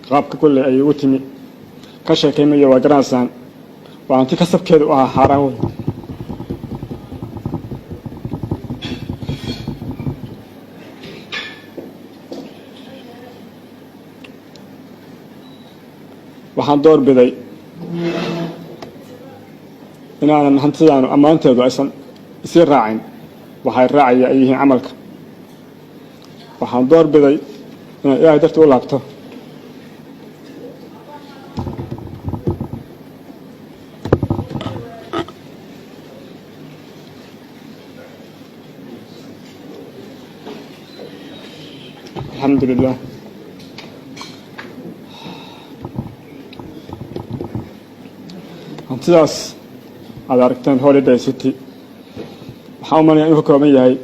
Qaabka kolley ay ugu timi ka sheekaymayo, waa garanaysaan, waa hanti kasabkeeda u ahaa xaaraan wey. Waxaan door biday inaanan hantidaanu ammaanteedu aysan isii raacin, waxay raacaya ay yihiin camalka. Waxaan door biday inaan Ilaahay darti u laabto. Alxamdu lilah. Hantidaas aad aragteen, Holiday City, waxaan u malaya inuu ka kooban yahay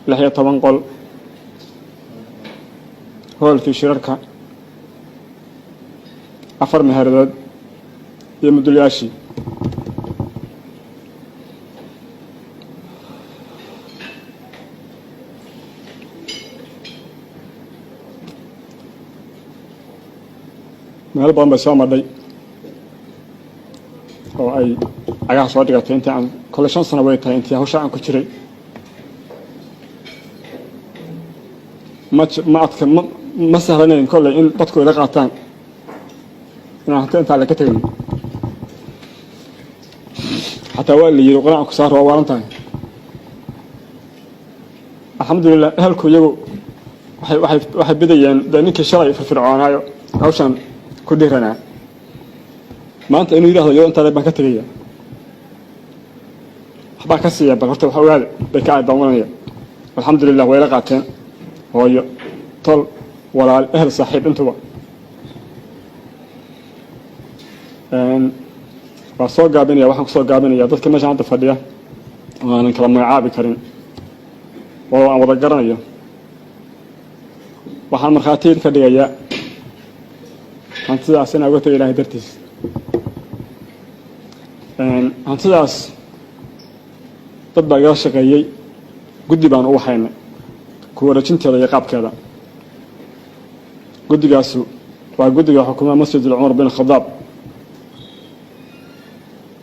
16 qol, hoolkii shirarka, 4 meheradood iyo mudulyaashii. Meelo badan bay soo madhay oo ay cagaha soo dhigatay intii aan kole 5 sano way tahay intii hawsha aan ku jiray. Ma ma adka, ma sahlanayn kolley in dadku ila qaataan inaan hanti intaa laga tegayo. Xataa waa la yiri qur-aan ku saar, waa waalan tahay. Alxamdulilah, ehelku iyagu waxay bidayeen dee ninkii shalay firfircoonaayo hawshan ku dhiranaa maanta inuu yidhahdo iyadoo intaa baan ka tegaya, waxbaa ka siiya, bal horta wax ogaada bay ka aadaawanaya. Alxamdulilah, wayla qaateen, hooyo, tol, walaal, ehel, saaxiib intuba. Waa soo gaabinaya. Waxaan kusoo gaabinaya, dadka meeshan hadda fadhiya oo aanan kala magacaabi karin oo aan wada garanayo, waxaan markhaati ka dhigayaa hantidaas inaa uga taga Ilahay dartiis. Hantidaas dad baa igala shaqeeyey, guddi baan u waxaynay ku wareejinteeda iyo qaabkeeda. Guddigaasu waa guddiga xukuumaha Masjidul Cumar bin Khadaab.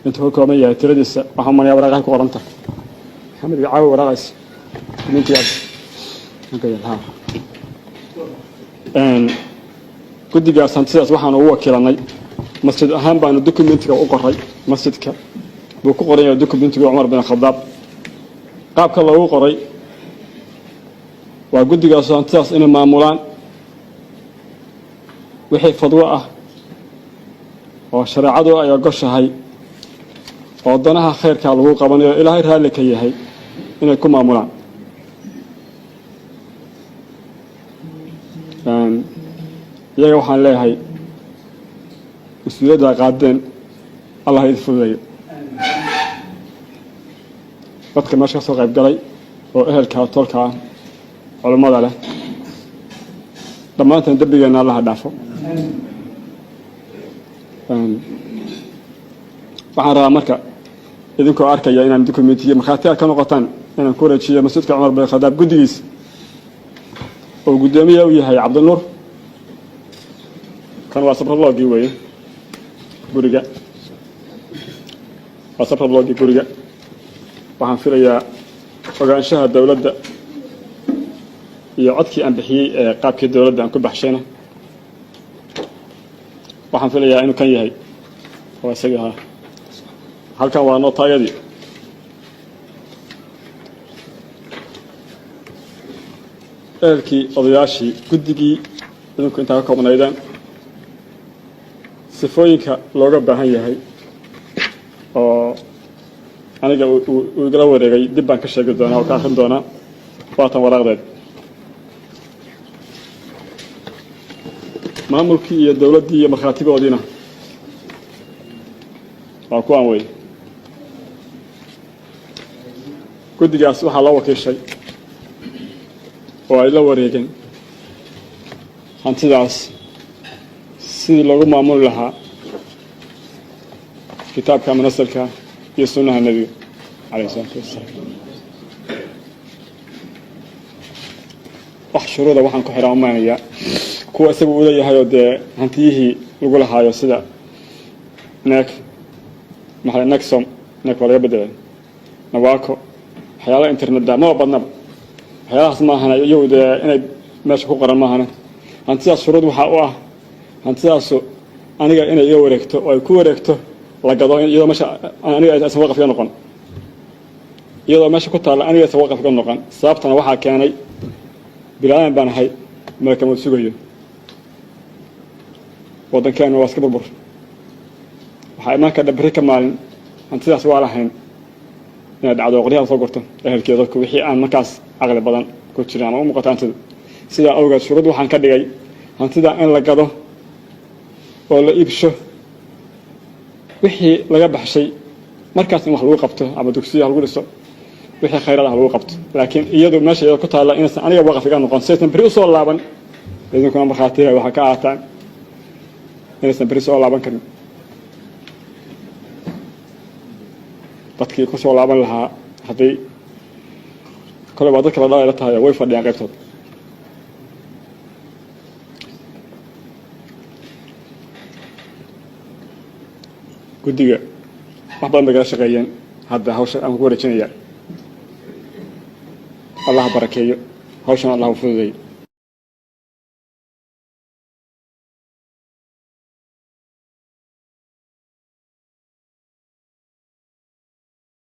Intuu ka kooban yahay tiradiisa waxaan umanayaa waraaqahay ku qoranta. Maxamed, caawi waraaqays mintigaas. Ha, guddigaas hantidaas waxaan ugu wakiilanay masjid ahaan baanu documentiga u qoray. Masjidka buu ku qoran yahay documentiga Cumar bin Khadaab. Qaabka loogu qoray waa guddigaasu hantidaas inay maamulaan, wixii fadwo ah oo shareecadu ay ogoshahay oo danaha khayrkaa lagu qabanayo, Ilaahay raalli ka yahay, inay ku maamulaan. Iyaga waxaan leeyahay, mas-uuliyadda qaadeen Allah idin fududeeyo. Dadka meesha ka soo qayb galay oo ehelka, tolka ah, culummada leh, dhammaanteen dembigeenna Allaha dhaafo. Waxaan rabaa marka, idinkoo arkaya inaan documentiyo markhaati aad ka noqotaan, inaan ku wareejiyo masjidka Cumar bin Khadaab guddigiis oo guddoomiye u yahay Cabdinuur. Kan waa sabraloogii weeye guriga, waa sabraloogii guriga. Waxaan filayaa ogaanshaha dowladda iyo codkii aan bixiyey ee qaabkii dowladda aan ku baxshayna, waxaan filayaa inuu kan yahay oo isagii ahaa. Halkan waa nootaayadii. Ehelkii, odayaashii, guddigii, idinku intaa ka koobnaydeen, sifooyinka looga baahan yahay oo aniga uu igala wareegay dib baan ka sheegi doonaa oo ka akrin doonaa. Waatan waraaqdeed maamulkii iyo dowladdii iyo markhaatigoodiina waa kuwaan wey. Guddigaas waxaa loo wakiishay oo ay la wareegeen hantidaas sidii loogu maamuli lahaa kitaabka munasalka iyo sunnaha nebiga calayh isalaatu wassalaam. Wax shuruuda waxaan ku xidhaan umaynayaa Kuwa isaga uu leeyahay oo dee hantiyihii lagu lahaayo, sida nek, maxay, Nexom, nek waa laga bedelay, Nawaco, waxyaalaha internetda maba badnaba, waxyaalahaas maahana. Iyagu dee inay meesha ku qoran maahane, hantidaas shuruud waxaa u ah hantidaasu aniga inay iga wareegto oo ay ku wareegto la gado, iyadoo meesha aniga aysan waqaf iga noqon, iyadoo meesha ku taalla aniga aysan waqaf iga noqon. Sababtana waxaa keenay, bilaadan baan ahay, malakamood sugayo, waddankeenu waa iska burbur. Waxaa imaan kadha berri ka maalin hantidaas waa lahayn inay dhacdo, qoryaha soo gurto ehelkeeda, dadku wixii aan markaas caqli badan ku jirin ama u muuqato hantidu. Sidaa awgeed shuruud waxaan ka dhigay hantida in la gado oo la iibsho, wixii laga baxshay markaas in wax lagu qabto, ama dugsiya lagu dhiso, wixii khayraad ah lagu qabto, laakiin iyadu meesha iyada ku taalla inaysan aniga waqaf iga noqon, si aysan beri usoo laaban. Idinkuna markhaatiga waxaa ka aataan inaysan beri soo laaban karin. Dadkii ku soo laaban lahaa haddii kole waa dadka la dhalay la tahay, way fadhiyaan qaybtood. Guddiga wax badan bay kala shaqeeyeen. Hadda hawsha aan ku wareejinaya, Allah barakeeyo hawshan, Allah u fududeeyo.